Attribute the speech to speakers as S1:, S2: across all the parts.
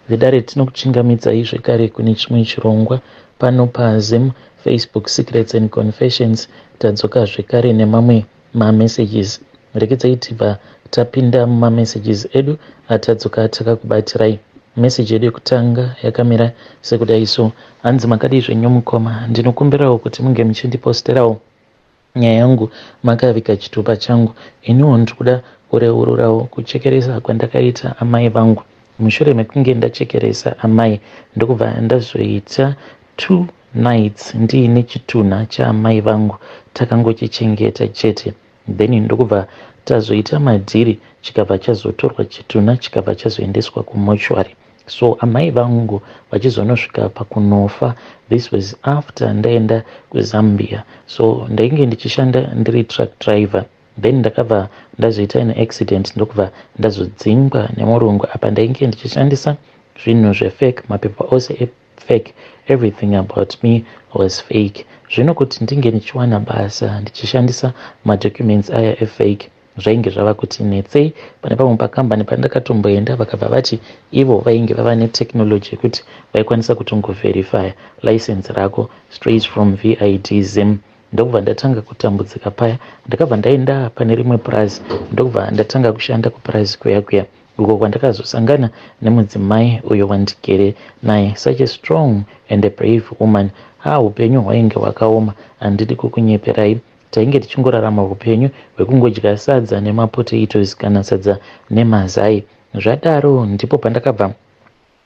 S1: Vedare tinokuchingamidzai zvekare kune chimwe chirongwa pano paZim Facebook Secrets and Confessions. Tadzoka zvekare nemamwe mamessages. Regedzai tibva tapinda mumamessages edu atadzoka takakubatirai. Message yedu yekutanga yakamira sekudai so. Hanzi makadii zvenyu mukoma, ndinokumbirawo kuti munge muchindiposterawo nyaya yangu makaviga chitupa changu. Iniwo ndiri kuda kureururawo kuchekeresa kwandakaita amai vangu. Mushure mekunge ndachekeresa amai ndokubva ndazoita 2 nights ndiine chitunha chaamai vangu takangochichengeta chete. Then ndokubva tazoita madhiri chikabva chazotorwa chitunha chikabva chazoendeswa kumochwari. So amai vangu vachizonosvika pakunofa, this was after ndaenda kuZambia. So ndainge ndichishanda ndiri truck driver, then ndakabva ndazoita an accident ndokubva ndazodzingwa nemurungu. Apa ndainge ndichishandisa zvinhu zvefake, mapepa ose efake, everything about me was fake. Zvino kuti ndinge ndichiwana basa ndichishandisa madocuments aya efake zvainge zvava kuti netsei. Pane pamwe pakambani pandakatomboenda vakabva vati ivo vainge vava netechnology yekuti vaikwanisa kutongoverifya license rako straight from VID Zim. Ndokubva ndatanga kutambudzika paya. Ndakabva ndaenda pane rimwe purazi ndokubva ndatanga kushanda kupurazi kuya kuya uko kwandakazosangana nemudzimai uyo wandigere naye, such a strong and a brave woman. Ha, upenyu hwainge hwakaoma, handidi kukunyeperai. Tainge tichingorarama upenyu hwekungodya sadza nemapotatoes kana sadza nemazai. Zvadaro ndipo pandakabva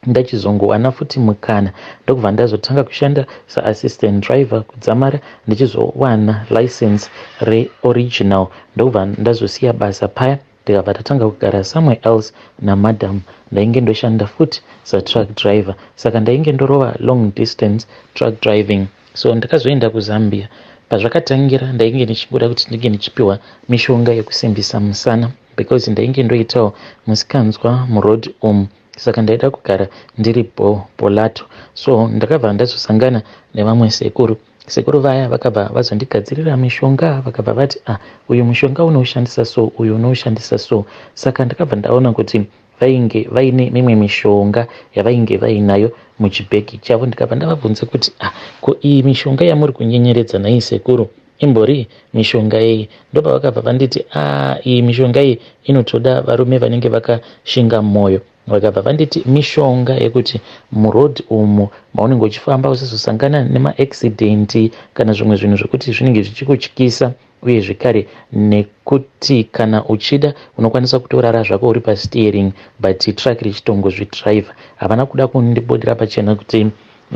S1: ndachizongowana futi mukana ndokubva ndazotanga kushanda saassistant driver kudzamara ndichizowana license reoriginal. Ndokubva ndazosiya basa paya ndikabva tatanga kugara somewhere else namadam. Ndainge ndoshanda futi satruck driver, saka ndainge ndorova long distance truck driving. So ndakazoenda kuZambia. Pazvakatangira ndainge ndichingoda kuti ndinge ndichipiwa mishonga yekusimbisa musana because ndainge ndoitawo musikanzwa muroad umu, saka ndaida kugara ndiri bolato. So ndakabva ndazosangana nevamwe sekuru. Sekuru vaya vakabva vazondigadzirira mishonga, vakabva vati, "Ah, uyu mushonga unoushandisa so, uyu unoushandisa so." Saka ndakabva ndaona kuti vainge vaine mimwe mishonga yavainge vainayo muchibhegi chavo. Ndikabva ndavabvunza kuti, "Ah, ko iyi mishonga yamuri kunyenyeredza nhai sekuru imbori mishonga iyi?" Ndopavakabva vanditi, "A, iyi mishonga iyi inotoda varume vanenge vakashinga mwoyo." Vakabva vanditi mishonga yekuti muroad umu maunenge uchifamba usazosangana nemaaccident kana zvimwe zvinhu zvekuti zvinenge zvichikutyisa, uye zvekare nekuti kana uchida unokwanisa kutorara zvako uri pasteering but truck richitongozvidriver. Havana kuda kundibudira pachena kuti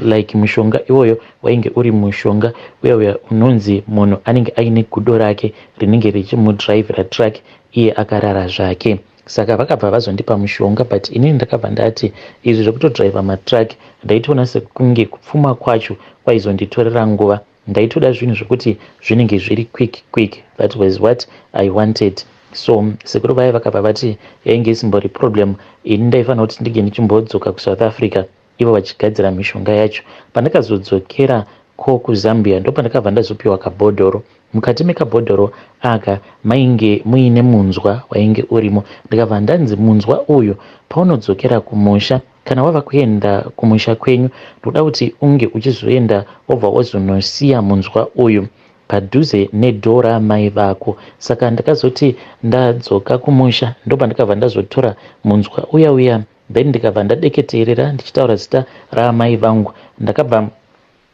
S1: like mushonga iwoyo wainge uri mushonga uya uya unonzi munhu anenge aine gudo rake rinenge richimudhiraivhira truck iye akarara zvake. Saka vakabva vazondipa mushonga, but inini ndakabva ndati izvi zvekutodhiraivha matruck ndaitoona sekunge kupfuma kwacho kwaizonditorera nguva. Ndaitoda zvinhu zvekuti zvinenge zviri quick quick, that was what I wanted. So sekuru vaya vakabva vati yainge isimbori problem, ini ndaifanira kuti ndinge ndichimbodzoka kuSouth Africa ivo vachigadzira mishonga yacho. Pandakazodzokera ko kuZambia ndopandakabva ndazopiwa kabhodhoro. Mukati mekabhodhoro aka mainge muine munzwa wainge urimo. Ndikabva ndanzi, "Munzwa uyu, paunodzokera kumusha, kana wava kuenda kumusha kwenyu, ndoda kuti unge uchizoenda wobva wazonosiya munzwa uyu padhuze nedoor ramai vako." Saka ndakazoti ndadzoka kumusha ndopandakabva ndazotora munzwa uya uya, then ndikabva ndadeketerera ndichitaura zita raamai vangu. Ndakabva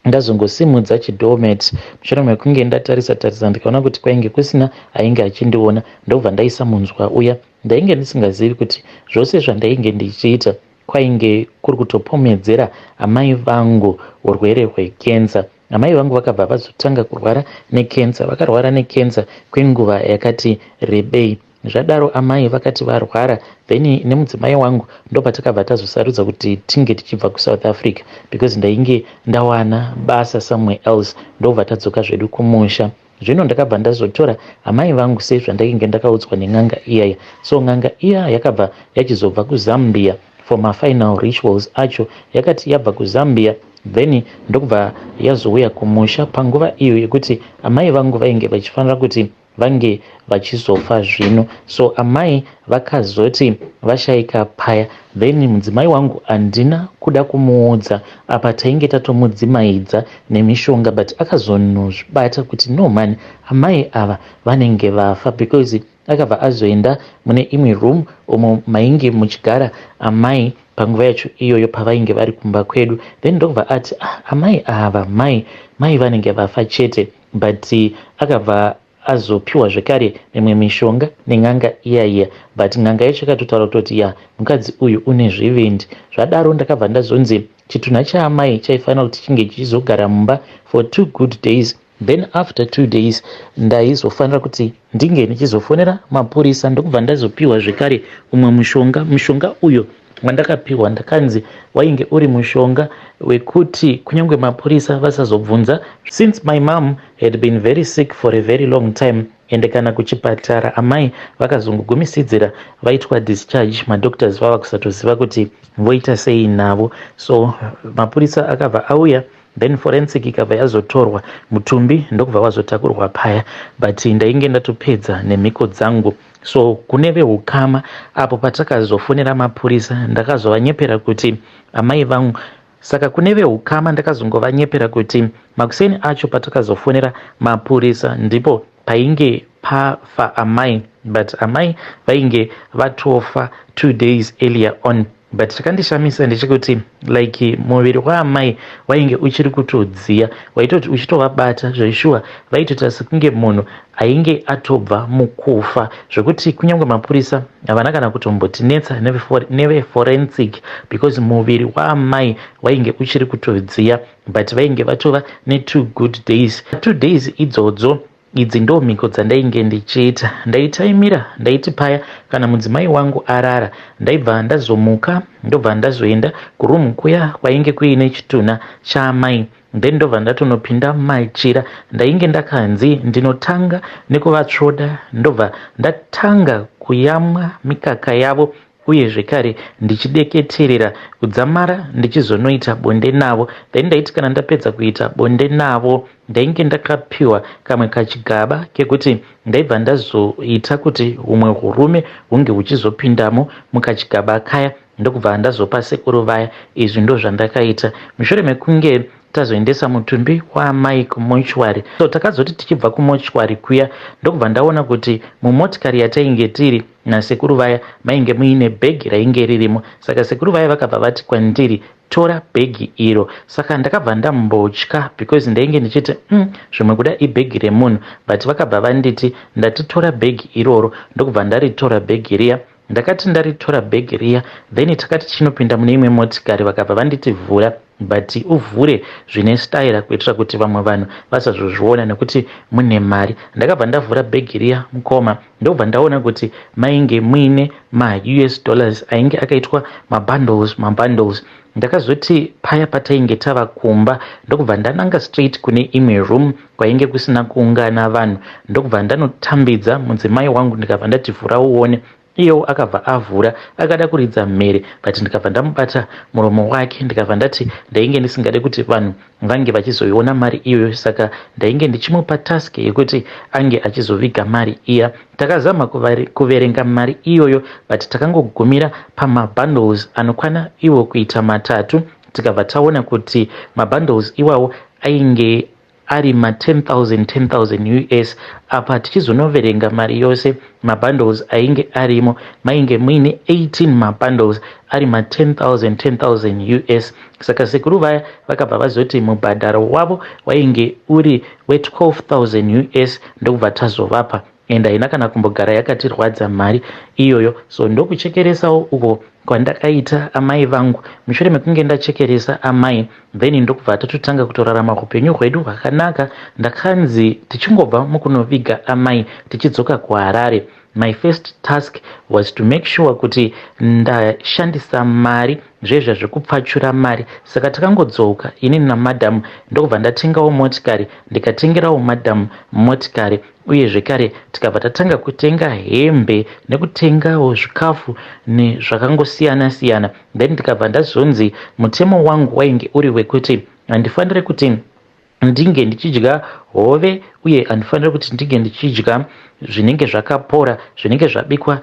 S1: ndazongosimudza chidoormat mushure mekunge ndatarisa tarisa ndikaona kuti kwainge kusina ainge achindiona, ndobva ndaisa munzwa uya. Ndainge ndisingazivi kuti zvose zvandainge ndichiita kwainge kuri kutopomedzera amai vangu urwere hwekensa. Amai vangu vakabva vazotanga kurwara nekensa. Vakarwara nekensa kwenguva yakati rebei. Zvadaro amai vakati varwara, then nemudzimai wangu ndopatakabva tazosarudza kuti tinge tichibva kuSouth Africa because ndainge ndawana basa somewhere else, ndobva tadzoka zvedu kumusha. Zvino ndakabva ndazotora amai vangu sezvandainge ndakaudzwa nen'anga iyaya. So n'anga iya yakabva yachizobva kuZambia for mafinal rituals acho. Yakati yabva kuZambia, then ndokubva yazouya kumusha panguva iyo yekuti amai vangu vainge vachifanira kuti vange vachizofa zvino. So amai vakazoti vashaika paya then mudzimai wangu handina kuda kumuudza apa tainge tatomudzimaidza nemishonga but akazonozvibata kuti no man, amai ava vanenge vafa because akabva azoenda mune imwe room umo mainge muchigara amai panguva yacho iyoyo pavainge vari kumba kwedu. Then ndokubva ati, ah, amai ava mai mai vanenge vafa chete. But akabva azopiwa zvekare mimwe mishonga nen'anga iya iya, but n'anga yacho ikatotaura kutoti ya, mukadzi uyu une zvivindi. Zvadaro ndakabva ndazonzi chitunha chaamai chaifanira kuti chinge chichizogara mumba for 2 good days. Then after 2 days ndaizofanira kuti ndinge ndichizofonera mapurisa. Ndokubva ndazopiwa zvekare umwe mushonga. Mushonga uyo wandakapiwa, ndakanzi wainge uri mushonga wekuti kunyange mapurisa vasazobvunza, since my mom had been very sick for a very long time. Ende kana kuchipatara amai vakazongogumisidzira vaitwa discharge, madoctors vava kusatoziva kuti voita sei navo. So mapurisa akabva auya, then forensic ikabva yazotorwa mutumbi, ndokubva wazotakurwa paya, but ndainge ndatopedza nemhiko dzangu. So kune veukama, apo patakazofonera mapurisa, ndakazovanyepera kuti amai vangu. Saka kune veukama ndakazongovanyepera kuti makuseni acho patakazofonera mapurisa ndipo painge pafa amai, but amai vainge vatofa 2 days earlier on. But chakandishamisa ndechekuti like muviri waamai wainge uchiri kutodziya, waitoti uchitovabata zveshuwa vaitoita sekunge munhu ainge atobva mukufa, zvekuti kunyange mapurisa havana kana kutombotinetsa neveforensic because muviri waamai wainge uchiri kutodziya, but vainge vatova ne2 good days. 2 days idzodzo, idzi ndo mhiko dzandainge ndichiita. Ndaitaimira, ndaiti paya kana mudzimai wangu arara, ndaibva ndazomuka, ndobva ndazoenda kurumu kuya kwainge kuine chitunha chaamai, then ndobva ndatonopinda mumachira. Ndainge ndakanzi ndinotanga nekuvatsvoda, ndobva ndatanga kuyamwa mikaka yavo, uye zvekare ndichideketerera kudzamara ndichizonoita bonde navo. Then ndaiti kana ndapedza kuita bonde navo, ndainge ndakapiwa kamwe kachigaba kekuti ndaibva ndazoita kuti humwe hurume hunge huchizopindamo mukachigaba kaya, ndokubva ndazopa sekuru vaya. Izvi ndo zvandakaita mushure mekunge tazoendesa mutumbi waamai kumochwari. So takazoti tichibva kumochwari kuya, ndokubva ndaona kuti mumotikari yatainge tiri nasekuru vaya mainge muine bhegi rainge ririmo. Saka sekuru vaya vakabva vati kwandiri, "Tora bhegi iro." Saka ndakabva ndambotya because ndainge ndichiti, zvimwe kuda ibhegi remunhu." But vakabva vanditi, "Ndatitora bhegi iroro." Ndokubva ndaritora bhegi riya. Ndakati ndaritora bhegi riya, then takati tichinopinda mune imwe motikari, vakabva vanditi, "Vhura, but uvhure zvine staira kuitira kuti vamwe vanhu vasazozviona nekuti mune mari." Ndakabva ndavhura bhegi riya, mukoma, ndobva ndaona kuti mainge muine maUS dollars ainge akaitwa mabundles mabundles. Ndakazoti paya patainge tava kumba, ndokubva ndananga straight kune imwe room kwainge kusina kuungana vanhu, ndokubva ndanotambidza mudzimai wangu, ndikabva ndati, "Vhura uone." Iyewo akabva avhura, akada kuridza mhere, but ndikabva ndamubata muromo wake, ndikabva ndati ndainge ndisingade kuti vanhu vange vachizoiona mari iyoyo, saka ndainge ndichimupa task yekuti ange achizoviga mari iya. Takazama kuverenga mari iyoyo, but takangogumira pamabundles anokwana iwo kuita matatu. Tikabva taona kuti mabundles iwawo ainge ari ma10 000 10 000 US. Apa tichizonoverenga mari yose, mabundles ainge arimo, mainge muine 18 mabundles ari ma10 000 10 000 US. Saka sekuru vaya vakabva vazoti mubhadharo wavo wainge uri we12 000 US, ndokubva tazovapa, and haina kana kumbogara yakatirwadza mari iyoyo. So ndokuchekeresawo uko kwandakaita amai vangu. Mushure mekunge ndachekeresa amai, then ndokubva tatotanga kutorarama upenyu hwedu hwakanaka. Ndakanzi tichingobva mukunoviga amai tichidzoka kuHarare, my first task was to make sure kuti ndashandisa mari zvezva zvekupfachura mari. Saka takangodzoka inini namadhamu, ndokubva ndatengawo motikari, ndikatengerawo madhamu motikari, uye zvekare tikabva tatanga kutenga hembe nekutengawo zvikafu nezvakangosiyana siyana. Then ndikabva ndazonzi mutemo wangu wainge uri wekuti handifaniri kuti Ndinge ndichidya hove uye handifaniri kuti ndinge ndichidya zvinenge zvakapora, zvinenge zvabikwa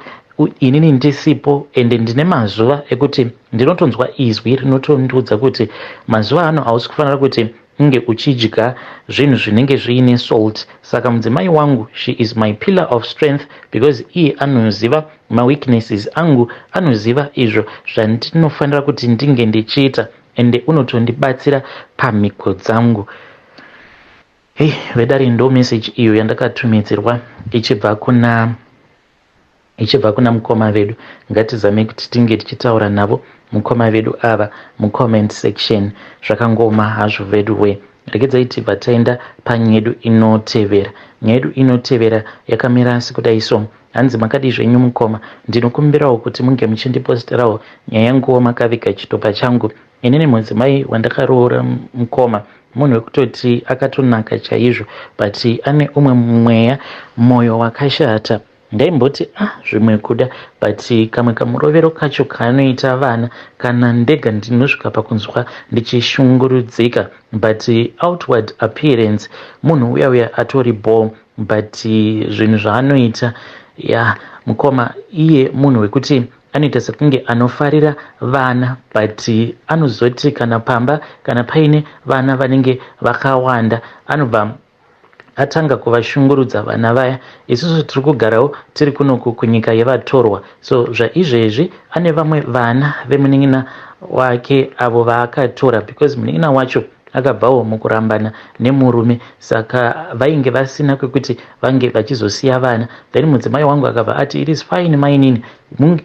S1: inini ndisipo. Ende ndine mazuva ekuti ndinotonzwa izwi rinotondiudza kuti mazuva ano hausi kufanira kuti unge uchidya zvinhu zvinenge zviine salt. Saka mudzimai wangu, she is my pillar of strength because iye anoziva maweaknesses angu, anoziva izvo zvandinofanira kuti ndinge ndichiita, ende unotondibatsira pamhiko dzangu. Hei vedare, ndo message iyo yandakatumidzirwa ichibva kuna mukoma vedu. Ngatizame kuti tinge tichitaura navo mukoma vedu ava mucomment section. Zvakangoma hazvo vedu we. Regedzai tibva taenda panyaya yedu inotevera. Nyaya yedu inotevera yakamira sekudai so. Hanzi, "Makadi zvenyu mukoma? Ndinokumbirawo kuti munge muchindiposterawo nyaya yanguwo makaviga chitopa changu. Inini mudzimai wandakaroora, mukoma, munhu wekutoti akatonaka chaizvo, but ane umwe mweya, mwoyo wakashata. Ndaimboti, ah, zvimwe kuda, but kamwe kamurovero kacho kaanoita vana, kana ndega ndinosvika pakunzwa ndichishungurudzika. But outward appearance munhu uya uya atori ball, but zvinhu zvaanoita ya, mukoma, iye munhu wekuti anoita sekunge anofarira vana, but anozoti kana pamba kana paine vana vanenge vakawanda, anobva atanga kuvashungurudza vana vaya. Isusu tiri kugarawo tiri kunoku kunyika yevatorwa. So zvaizvezvi ane vamwe vana vemunin'ina wake avo vaakatora, because munin'ina wacho akabvawo mukurambana nemurume, saka vainge vasina kwekuti vange vachizosiya vana. Then mudzimai wangu akabva ati, 'It is fine, mainini,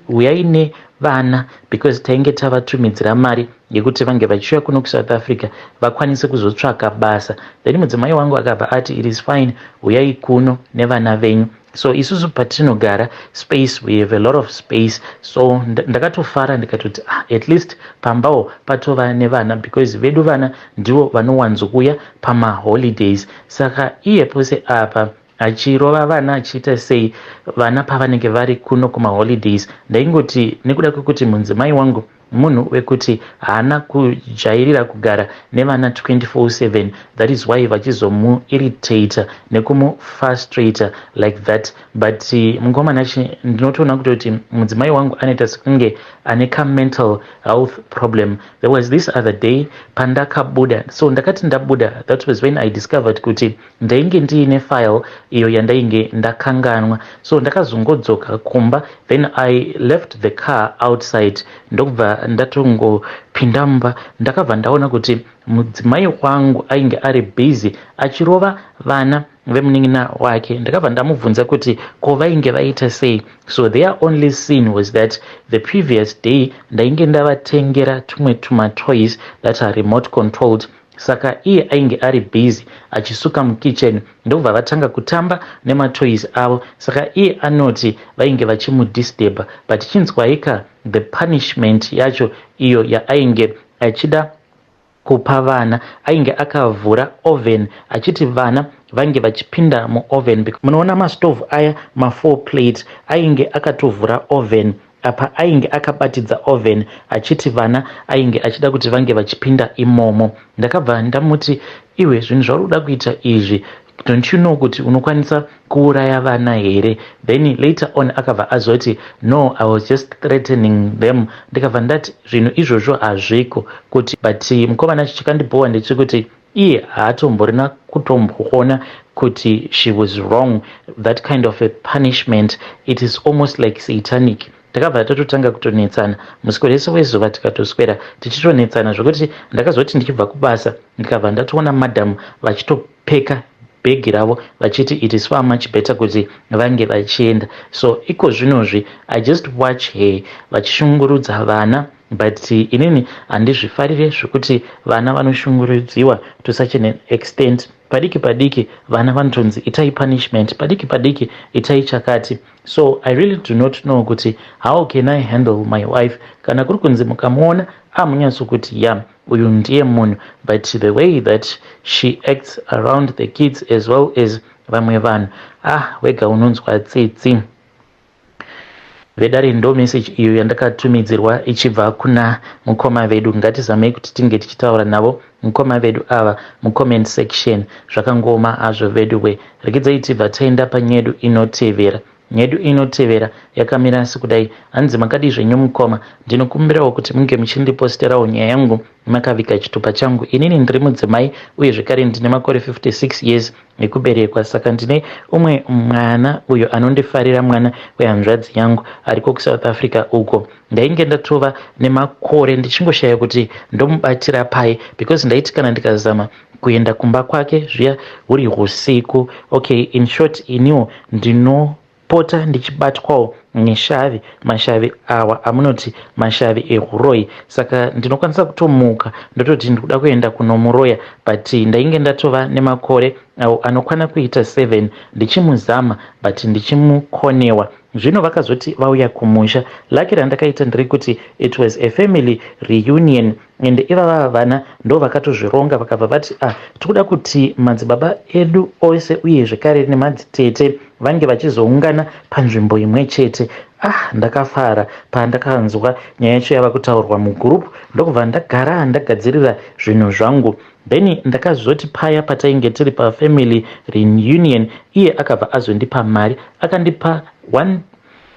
S1: uyai nevana,' because tainge tavatumidzira mari yekuti vange vachiuya kuno kuSouth Africa vakwanise kuzotsvaka basa. Then mudzimai wangu akabva ati, 'It is fine, uyai kuno nevana venyu.' So isusu patinogara, space, we have a lot of space. So ndakatofara, ndikatoti, ah, at least pambawo patova nevana, because vedu vana ndivo vanowanzokuuya pamaholidays. Saka iye pose apa achirova vana, achiita sei vana pavanenge vari kuno kumaholidays, ndaingoti nekuda kwekuti mudzimai wangu munhu wekuti haana kujairira kugara nevana 24/7, that is why vachizomuirritata nekumufrustrata like that. But mukomana, ndinotoona kutoti mudzimai wangu anoita sekunge ane kamental health problem. There was this other day pandakabuda. So ndakati ndabuda, that was when I discovered kuti ndainge ndiine file iyo yandainge ndakanganwa. So ndakazongodzoka kumba, then I left the car outside, ndokubva ndatongopinda mumba. Ndakabva ndaona kuti mudzimai wangu ainge ari busy achirova vana vemunin'ina wake. Ndakabva ndamubvunza kuti ko vainge vaita sei. So their only sin was that the previous day ndainge ndavatengera tumwe tumatoys that are remote controlled. Saka iye ainge ari busy achisuka mukitchen, ndobva vatanga kutamba nematoys avo. Saka iye anoti vainge vachimudisturba. But chinzwaika the punishment yacho iyo yaainge achida kupa vana. Ainge akavhura oven, achiti vana vange vachipinda muoven. Munoona mastovhu aya ma4 plate, ainge akatovhura oven apa, ainge akabatidza oven, achiti vana ainge achida kuti vange vachipinda imomo. Ndakabva ndamuti, 'Iwe, zvinhu zvauri kuda kuita izvi, don't you know kuti unokwanisa kuuraya vana here?' Then later on akabva azoti, 'No, I was just threatening them.' Ndikabva ndati zvinhu izvozvo hazviko kuti. But mukomana, chikandibhowa ndechekuti iye haatomborina kutomboona kuti she was wrong. That kind of a punishment, it is almost like satanic. Takabva tatotanga kutonetsana muswero wezuva, tikatoswera tichitonetsana, zvokuti ndakazoti ndichibva kubasa, ndikabva ndatoona madhamu vachitopeka bhegi ravo, vachiti it is far much better kuti vange vachienda. So iko zvinozvi I just watch her vachishungurudza vana, but inini handizvifarire zvekuti vana vanoshungurudziwa to such an extent. Padiki padiki vana vanotonzi itai punishment, padiki padiki itai chakati. So I really do not know kuti how can I handle my wife. Kana kuri kunzi mukamuona, amunyatsokuti ya, uyu ndiye munhu, but the way that she acts around the kids as well as vamwe vanhu, ah, wega unonzwa tsitsi. Vedare, ndo message iyo yandakatumidzirwa ichibva kuna mukoma vedu. Ngatizamei kuti tinge tichitaura navo mukoma vedu ava mucomment section. Zvakangooma hazvo vedu we. Regedzai tibva taenda panyedu inotevera. Nyedu inotevera yakamira sekudai. Hanzi, "Makadii zvenyu mukoma? Ndinokumbirawo kuti munge muchindiposterawo nyaya yangu makaviga chitupa changu. Inini ndiri mudzimai uye zvekare ndine makore 56 years ekuberekwa. Saka ndine umwe mwana uyo anondifarira, mwana wehanzvadzi yangu ariko kuSouth Africa uko. Ndainge ndatova nemakore ndichingoshaya kuti ndomubatira pai, because ndaiti kana ndikazama kuenda kumba kwake zviya huri usiku, okay, in short, iniwo ndinopota ndichibatwawo neshavi, mashavi awa amunoti mashavi ehuroyi. Saka ndinokwanisa kutomuka ndototi ndikuda kuenda kunomuroya, but ndainge ndatova nemakore awo anokwana kuita 7 ndichimuzama, but ndichimukonewa. Zvino vakazoti vauya kumusha, lucky randakaita ndiri kuti it was a family reunion, and ivava vana ndo vakatozvironga, vakabva vati, 'Ah, tikuda kuti madzibaba edu ose uye zvekare nemadzitete vange vachizoungana panzvimbo imwe chete.' Ah, ndakafara pandakanzwa nyaya yacho yava kutaurwa mugurupu, ndokubva ndagara ndagadzirira zvinhu zvangu. Then ndakazoti paya patainge tiri pafamily reunion, iye akabva azondipa mari, akandipa one,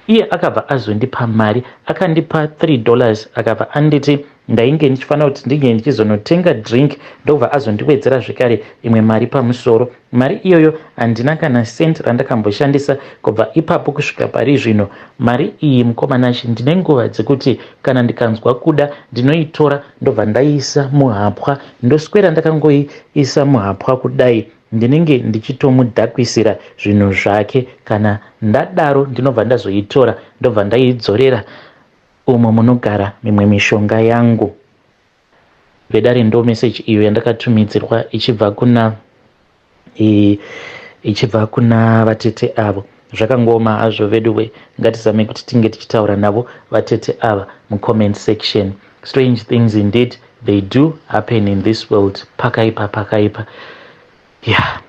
S1: iye akabva azondipa mari, akandipa $3, akabva anditi ndainge ndichifanira kuti ndinge ndichizonotenga drink, ndobva azondiwedzera zvekare imwe mari pamusoro. Mari iyoyo handina kana cent randakamboshandisa kubva ipapo kusvika pari zvino. Mari iyi, mukoma Nashe, ndine nguva dzekuti kana ndikanzwa kuda ndinoitora, ndobva ndaiisa muhapwa, ndoswera ndakangoiisa muhapwa kudai, ndinenge ndichitomudhakwisira zvinhu zvake. Kana ndadaro ndinobva ndazoitora, ndobva ndaidzorera umo munogara mimwe mishonga yangu." Vedare, ndo message iyo yandakatumidzirwa ichibva kuna vatete avo. Zvakangooma hazvo veduwe. Ngatizame kuti tinge tichitaura navo vatete ava mucomment section. Strange things indeed, they do happen in this world. Pakaipa, pakaipa, yeah.